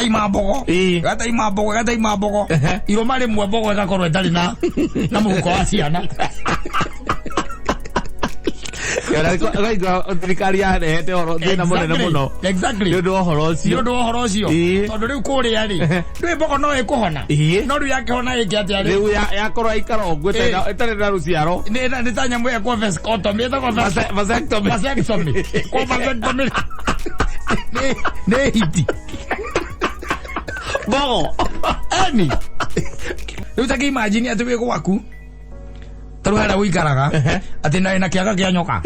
Ĩgataima mbogo. Ĩgataima mbogo, ĩgataima mbogo. Irũma rĩmwe mbogo ĩgakorwo ĩtarĩ na mũhuko wa ciana. Ũkaigua thirikari yarehete ũhoro thĩna mũnene mũno nĩ ũndũ wa ũhoro Nĩ ũcio. ũndũ wa ũhoro ũcio. Tondũ rĩu kũrĩa rĩ, ndũĩ mbogo no ĩkũhona. No rĩu yakĩhona ĩngĩ atĩa rĩu? Rĩu yakorwo yaikara ũguo ĩtarĩ na rũciaro. Nĩ ta nyamũ ĩkwo vasectomy, ĩtagwo Vasectomy. Vasectomy. Kwa vasectomy nĩ hiti. Mbogo. Eni. Rĩu ta kĩ-imagine atĩ wĩ gwaku tarĩu harĩa ũikaraga atĩ na wĩna kĩaga kĩa nyoka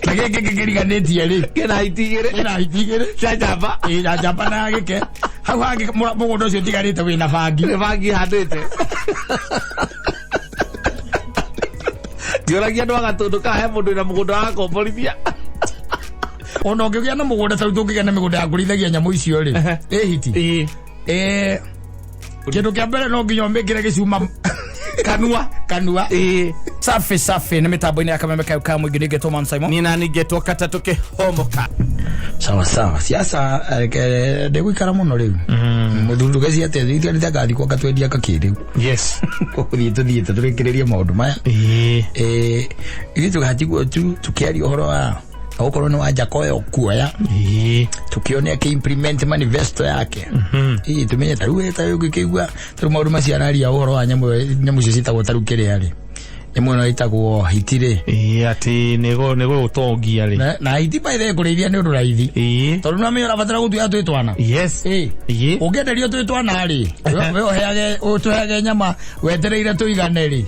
na gĩkĩ kĩkĩriganĩtie rĩ, Kĩna hiti igĩrĩ. Kĩna hiti igĩrĩ. Cia njamba. Ĩ, ya njamba na ya gĩke. Hau hangĩ mũgũnda ũcio ũtigarĩte wĩna bangi. Nĩ bangi handĩte. Ngĩũragia andũ a Gatũndũ kana he mũndũ wĩna mũgũnda wa komborithia. Ona ũngĩgĩa na mũgũnda, tarĩu tũngĩgĩa na mĩgũnda ya kũrĩithagia nyamũ icio rĩ, ĩ hiti. Kĩndũ kĩa mbere no nginya ũmĩkĩre gĩcuma kanua. Kanua. Safi safi, nĩ mĩtambo-inĩ ya Kameme kayo ka mũingĩ, nĩngetwo Mam Simon. Niĩ nani ngetwo katatũ kĩhomoka. Sawa sawa, siasa ndĩgũikara mũno rĩu. Mũthuri, ndũgeci atĩa itigarĩte ngathikwo ngatwendia kakĩ rĩu. Gũthiĩ tũthiĩte tũrĩkĩrĩrie maũndũ maya. Ithuĩ tũgatigwo tu tũkĩaria ũhoro wa okorwo nĩ wa Njakoya ũkuoya, tukione akĩ-implement manifesto yake. Ĩ tumenye ta rĩu, ta rĩu ngĩkĩigua ta rĩu maũndũ macio araria ũhoro wa nyamũ ĩyo, nyamũ icio ciĩtagwo, ta rĩu kĩrĩa rĩ, nyamũ ĩno ĩtagwo hiti rĩ. Ĩĩ, atĩ nĩ gũtongia rĩ. Na hiti, by the way, kũrĩithia nĩ ũndũ raithi, tondũ nĩwamenya ũrabatara gũtuoya twĩ twana. Ũngĩenderio twĩ twana rĩ, we ũheage, ũtũheage nyama wetereire tũigane rĩ,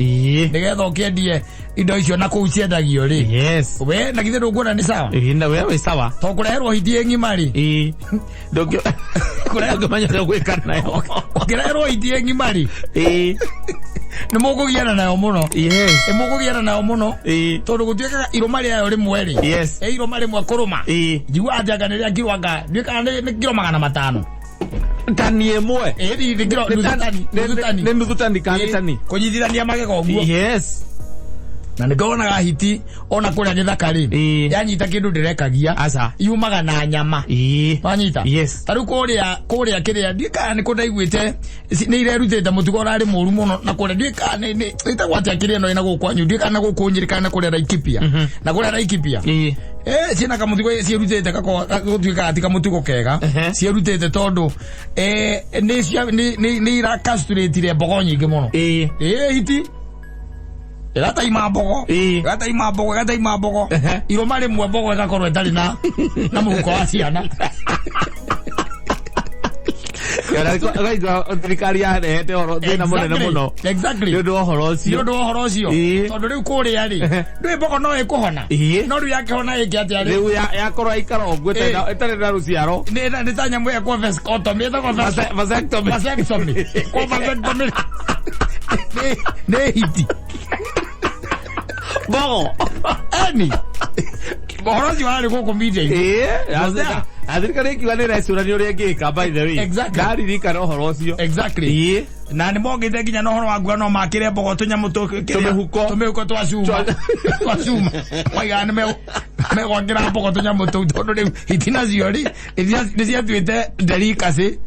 nĩgetha ũkĩendie indo icio na kũu ciendagio rĩ. We na githĩ ndũkuona nĩ sawa? Ĩĩ, na we wĩ sawa. To kũreherwo hiti ĩ ng'ima rĩ. Ndũngĩmenya ũrĩa ũgwĩka nayo. Ũkĩreherwo hiti ĩ ng'ima rĩ, nĩ mũkũgiana nayo mũno. Nĩ mũkũgiana nayo mũno, tondũ gũtuĩkaga irũma rĩayo rĩmwe rĩ, ĩ irũma rĩmwe kũrũma, njiguaga atĩ anga nĩ rĩa kiro, anga ndiũĩ kana nĩ kiro 500. Tani ĩmwe. Ĩ nĩ kiro nuthu tani, nuthu tani. Nĩ nuthu tani kana nĩ tani? Kũnyitithania magego ũguo. Na nĩkĩo wonaga hiti ona kũrĩa gĩthaka rĩ, yanyita kĩndũ ndĩrekagia. Aca. Yumaga na nyama. Wanyita? Yes. Ta rĩu kũrĩa kĩrĩa, ndiũĩ kana nĩ kũ ndaiguĩte nĩ irerutĩte mũtugo ũrarĩ mũru mũno na kũrĩa, ndiũĩ kana ĩtagwo atĩa kĩrĩa ĩno ĩna gũkũ kwanyu, ndiũĩ kana gũkũ Nyĩrĩ kana kũrĩa Laikipia, na kũrĩa Laikipia. Ciĩna kamũtugo ciĩrutĩte gũtuĩkaga ti kamũtugo kega. Ciĩrutĩte tondũ nĩ nĩ irakasturatire mbogo nyingĩ mũno. Hiti ĩgataima mbogo. Ĩgataima mbogo, ĩgataima mbogo. Irũma rĩmwe mbogo ĩgakorwo ĩtarĩ na mũhuko wa ciana. Ũkaigua thirikari yarehete ũhoro thĩna mũnene mũno nĩ ũndũ wa ũhoro Nĩ ũcio. ũndũ wa ũhoro ũcio. Tondũ rĩu kũrĩa rĩ, ndũĩ mbogo no ĩkũhona. No rĩu yakĩhona ĩngĩ atĩa rĩu? Rĩu yakorwo yaikara ũguo ĩtarĩ na rũciaro. Nĩ ta nyamũ ĩkwo vasectomy, ĩtagwo Vasectomy. Vasectomy. Kwa vasectomy nĩ hiti. Mbogo. Eni ũhoro ũcio warĩ gũkũ media-inĩ. Na thirikari ĩkiuga nĩ ĩrecũrania ũrĩa ĩngĩka, by the way. Ndaririkana ũhoro ũcio. Na nĩ mokĩte nginya na ũhoro wa nguga no makĩre mbogo tũnyamũ Tũmĩhuko. Tũmĩhuko twa cuma, twa cuma. Maigaga nĩ megwakĩra mbogo tũnyamũ tũu, tondũ rĩu hiti nacio rĩ, nĩ ciatuĩte delicacy.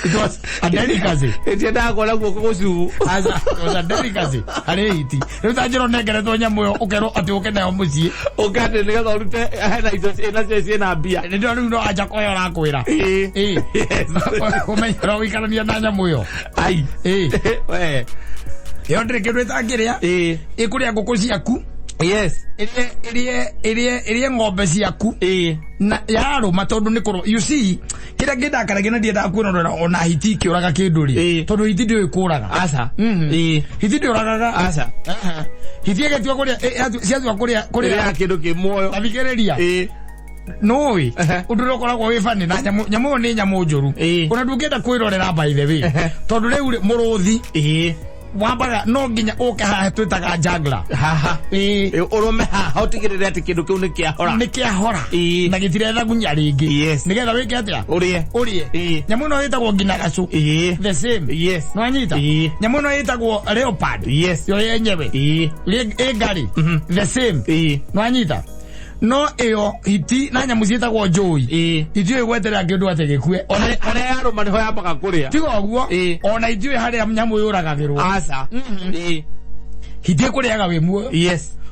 It was a delicacy. Ĩtiendaga kuona guoko gũcubu. Aca, it was a delicacy harĩ hiti. Rĩu ta njĩra ũnengeretwo nyamũ ĩyo, ũkerwo atĩ ũke nayo mũciĩ. Ũkatĩ nĩgetha ũrute hena indo nacio ciĩna mbia. Nĩ ndĩrona rĩu no anja koya ũrakwĩra. Ũmenyera gũikarania na nyamũ ĩyo. Ai. We. Ĩyo ndĩrĩ kĩndũ ĩtangĩrĩa. Ĩkũrĩa ngũkũ ciaku, ĩrĩe ng'ombe ciaku. Na yarũma, tondũ nĩ kũrũ, you see, kĩrĩa kĩndakaragia na ndiendaga kwĩrorera ona hiti ikĩũraga kĩndũ rĩ, tondũ hiti ndĩũĩ kũraga. Aca. Hiti ndĩũragaga. Aca. Aha. Hiti ĩgĩtua kũrĩa, ciatua kũrĩa kũrĩa kũrĩa kĩndũ kĩ muoyo. Tathikĩrĩria. Nũĩ ũndũ ũrĩa ũkoragwo wĩ bani na nyamũ, nyamũ ĩyo nĩ nyamũ njũru. Ona ndũngĩenda kwĩrorera, by the way, tondũ rĩu rĩ, mũrũthi wambaga no nginya ũke haha twĩtaga jangla. Haha. Ũrũme haha ũtigĩrĩre atĩ kĩndũ kĩu nĩ kĩahora. Nĩ kĩahora. Na gĩtirethagunya rĩngĩ. Nĩgetha wĩke atĩa? Ũrĩe. Ũrĩe. Nyamũ ĩno ĩtagwo nginya gacũ. The same. Nĩwanyita? Nyamũ ĩno ĩtagwo leopard. Yo yenyewe. Ĩ ngarĩ. The same. Nĩwanyita? No ĩyo hiti na nyamũ ciĩtagwo njũi itiũĩ gweterera kĩndũ atĩ gĩkue. Ona Harĩa yarũma nĩho yambaga kũrĩa. Tiga ũguo, Ĩĩ. ona itiũĩ harĩa nyamũ yũragagĩrwo. Aca. Hiti ĩkũrĩaga wĩ muoyo,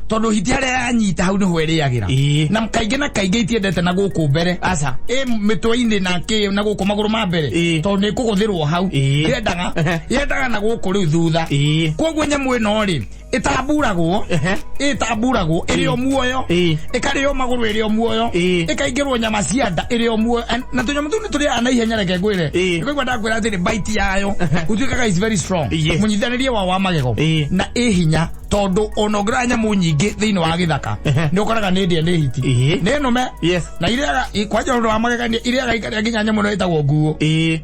tondũ hiti harĩa yanyita hau nĩho ĩrĩagĩra. Na kaingĩ na kaingĩ itiendete na gũkũ mbere, Aca. Ĩ mĩtwe-inĩ na kĩ na gũkũ magũrũ ma mbere, tondũ nĩ ĩkũgũthĩrwo hau. Yendaga yendaga na gũkũ rĩu thutha. Koguo nyamũ ĩno rĩ, ĩtamburagwo, ĩtamburagwo ĩrĩ o muoyo, ĩkarĩo magũrũ ĩrĩ o muoyo, ĩkaingĩrwo nyama cia nda ĩrĩ o muoyo. Na tũnyamũ tũu nĩ tũrĩaga na ihenya. Reke ngwĩre, nĩkũigua ndakwĩra atĩrĩ, bite yayo gũtuĩkaga is very strong, mũnyithanĩrie wao wa magego, na ĩ hinya tondũ ona ũngĩrora nyamũ nyingĩ thĩinĩ wa gĩthaka, nĩ ũkoraga nĩ ndĩe nĩ hiti, nĩ nũme, na irĩaga kwanja ũndũ wa magegania, irĩaga ikarĩa nginya nyamũ ĩno ĩtagwo nguo.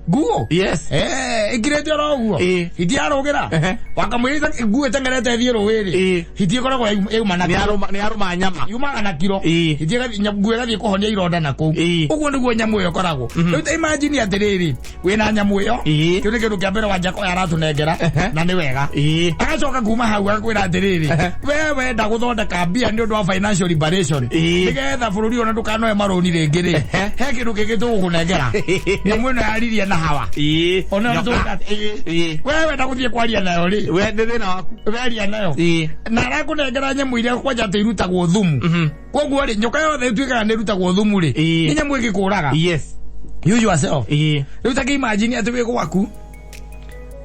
Nguo. Eh, ĩkirĩte oro ũguo. Hiti yarũgĩra, wakamwĩra nguo ĩtengerete ĩthiĩ rũĩ rĩ, hiti ĩkoragwo yauma na Nĩ yarũma, nĩ yarũma nyama. Yumaga na kiro. Hiti nguo ĩgathiĩ kũhonia ironda na kũu. Ũguo nĩguo nyamũ ĩyo ĩkoragwo. Rĩu ta imagine atĩrĩrĩ, wĩna nyamũ ĩyo. Kĩu nĩ kĩndũ kĩa mbere Wanjakoya aratũnengera, na nĩ wega. Agacoka kuma hau agakwĩra atĩrĩrĩ, we wenda gũthondeka mbia nĩ ũndũ wa financial liberation, nĩgetha bũrũri ũyũ ona ndũkanoe marũni rĩngĩ rĩ, he kĩndũ kĩngĩ tũgũkũnengera, nyamũ ĩno yaririe na hawa. Ona Nyoka. We wenda gũthiĩ kwaria nayo rĩ, We nĩ thĩna waku. Weria nayo. Na arakũnengera nyamũ iria kwanja atĩ irutagwo thumu. Koguo rĩ, nyoka yothe ĩtuĩkaga nĩ ĩrutagwo thumu rĩ, nĩ nyamũ ĩngĩkũraga. You yourself, rĩu ta kĩimagine atĩ wĩ gwaku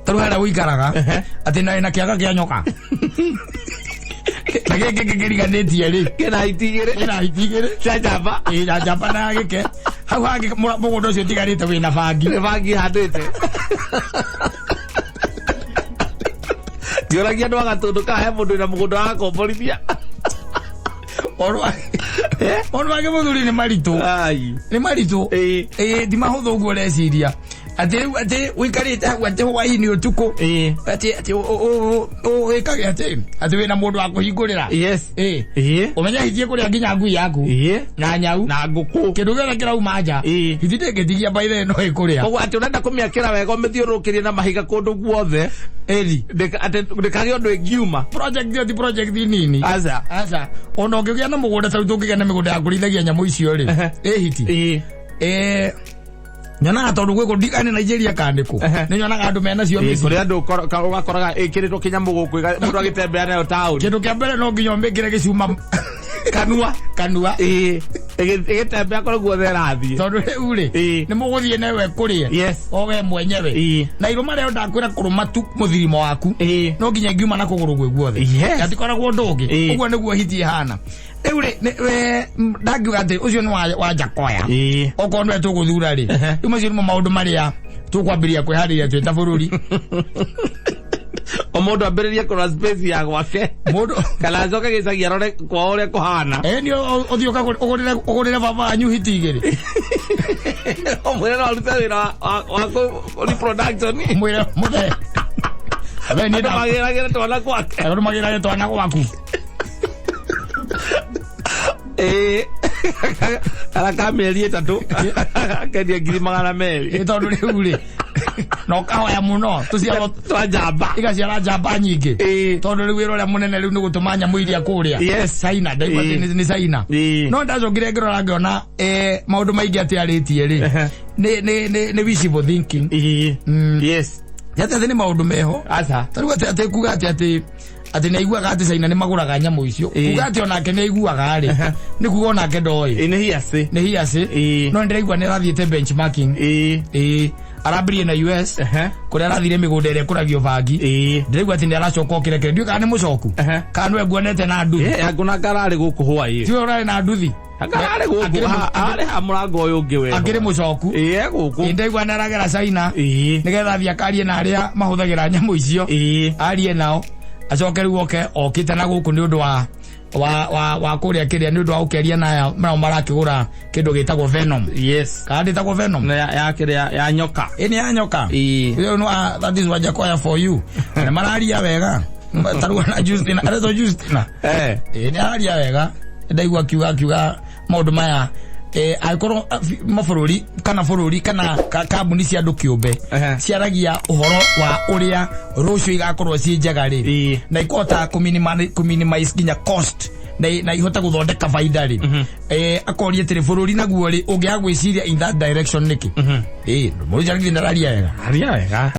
tarĩu harĩa ũikaraga, atĩ na wĩna kĩaga kĩa nyoka na gĩkĩ kĩriganĩtie rĩ, Kĩna hiti igĩrĩ. Kĩna hiti igĩrĩ. Cia njamba. Ĩ, ya njamba na ya gĩke. Hau hangĩ mũgũnda ũcio ũtigarĩte wĩna bangi. Nĩ bangi handĩte. Ngĩũragia andũ a Gatũndũ kana he mũndũ wĩna mũgũnda wa komborithia. Maũndũ mangĩ, mũthuri, nĩ maritũ. Ai. Nĩ maritũ. Ĩ, ti mahũthũ ũguo ũreciria atĩ rĩu atĩ ũikarĩte hau atĩ hwainĩ ũtukũ, atĩ wĩkage atĩ wĩna mũndũ wa kũhingũrĩra. Ĩ, ũmenye hitie kũrĩa nginya ngui yaku na nyau Na ngũkũ. Kĩndũ gĩothe kĩrauma nja, hiti ndĩngĩtigia baithe no ĩkũrĩa. Koguo atĩ ũrenda kũmĩakĩra wega, ũmĩthiũrũrũkĩrie na mahiga kũndũ guothe. Ĩri. Atĩ ndĩkagĩe ũndũ ĩngiuma. Project ĩyo ti project nini. Aca. Aca, ona ũngĩgĩa na mũgũnda ta rĩu tũngĩgĩa na mĩgũnda ya kũrĩithagia nyamũ icio rĩ, ĩ hiti, ĩ nyonaga tondũ gwĩkũ ndikane Nigeria kana nĩkũ, nĩ nyonaga andũ mena cio mĩciĩ. Kũrĩ andũ ũgakoraga ĩkĩrĩtwo kĩnyamũ gũkũ, mũndũ agĩtembea nayo taũni. Kĩndũ kĩa mbere no nginya ũmĩkĩre gĩcuma kanua. Kanua. Ĩgĩtembea kũrĩ guothe ĩrathiĩ. Tondũ rĩu rĩ, nĩ mũgũthiĩ nawe kũrĩa o we mwenyewe, na irũma rĩo ndakwĩra kũrũma tu mũthirimo waku, no nginya ingiuma na kũgũrũ gwĩ guothe. Gatikoragwo ũndũ ũngĩ. Ũguo nĩguo hiti ĩhana rĩu rĩ. We, ndangiuga atĩ ũcio nĩ wa Njakoya. Okorwo nĩwe tũgũthura rĩ, rĩu macio nĩmo maũndũ marĩa tũkwambĩrĩria kwĩharĩria twĩ ta bũrũri. O mũndũ ambĩrĩrie kũrora space ya gwake, Mũndũ kana acoke gĩcagi arore kwao ũrĩa kũhana. Ĩ nĩ ũthiĩ ũgũrĩre baba wanyu hiti igĩrĩ. Ũmwĩre no arute wĩra wa reproduction. Mwĩre mũthee we niĩ Andũ magĩragĩre twana gwake. Andũ magĩrage twana gwaku. Kana ka mĩeri 3 akendia 200,000. Ĩ tondũ rĩu rĩ, na ũkahoya mũno tũciarwo twa njamba, igaciara njamba nyingĩ. Tondũ rĩu wĩra ũrĩa mũnene rĩu nĩ gũtũma nyamũ iria kũrĩa China. Ndaigua atĩ nĩ China. No ndacokire ngĩrora ngĩona, maũndũ maingĩ atĩ arĩtie rĩ, nĩ wishful thinking. Atĩ atĩ nĩ maũndũ meho. Aca. Tarĩu atĩ kuga atĩ nĩ aiguaga atĩ China nĩ magũraga nyamũ icio, kuga atĩ onake nĩ aiguaga rĩ, nĩ kuga onake ndoĩ. Ĩ, nĩ hearsay. Nĩ hearsay. No ndĩraigua nĩ arathiĩte benchmarking. Ĩ, arambĩrĩrie na US, kũrĩa arathire mĩgũnda ĩrĩa ĩkũragio bangi. Ndĩraigua atĩ nĩ aracoka okĩrekere, ndiũĩ kana nĩ mũcoku, kana nĩwe nguonete na nduthi. Angũna ngararĩ gũkũ hwaĩ. Tiwe ũrarĩ na nduthi? Ngararĩ gũkũ. Harĩ ha mũrango ũyũ ũngĩ we. Akĩrĩ mũcoku. Ĩ, gũkũ. Ndaigua nĩ aragera China, nĩgetha athiĩ akarie na arĩa mahũthagĩra nyamũ icio, arie nao, acoke rĩu oke okĩte na gũkũ nĩ ũndũ wa kũrĩa kĩrĩa, nĩ ũndũ wa gũkĩaria na aya nao marakĩgũra kĩndũ gĩtagwo venom. Kana ndĩtagwo venom? Na ya kĩrĩa ya nyoka. Ĩ, nĩ ya nyoka. Ĩyo no that is Wajakoya for you. Nĩ mararia wega tarĩu na Justina, aretwo Justina. Ĩ, nĩ araria wega, ndaigua akiuga maũndũ maya, angĩkorwo mabũrũri kana bũrũri kana kambuni cia andũ kĩũmbe ciaragia ũhoro wa ũrĩa rũciũ igakorwo ciĩ njega rĩ, na ikũhota kũminimize nginya cost na ihote gũthondeka baida rĩ, akoria atĩrĩ, bũrũri naguo rĩ, ũngĩaga gwĩciria in that direction nĩkĩ? Mũrũ ndararia wega? Aria wega.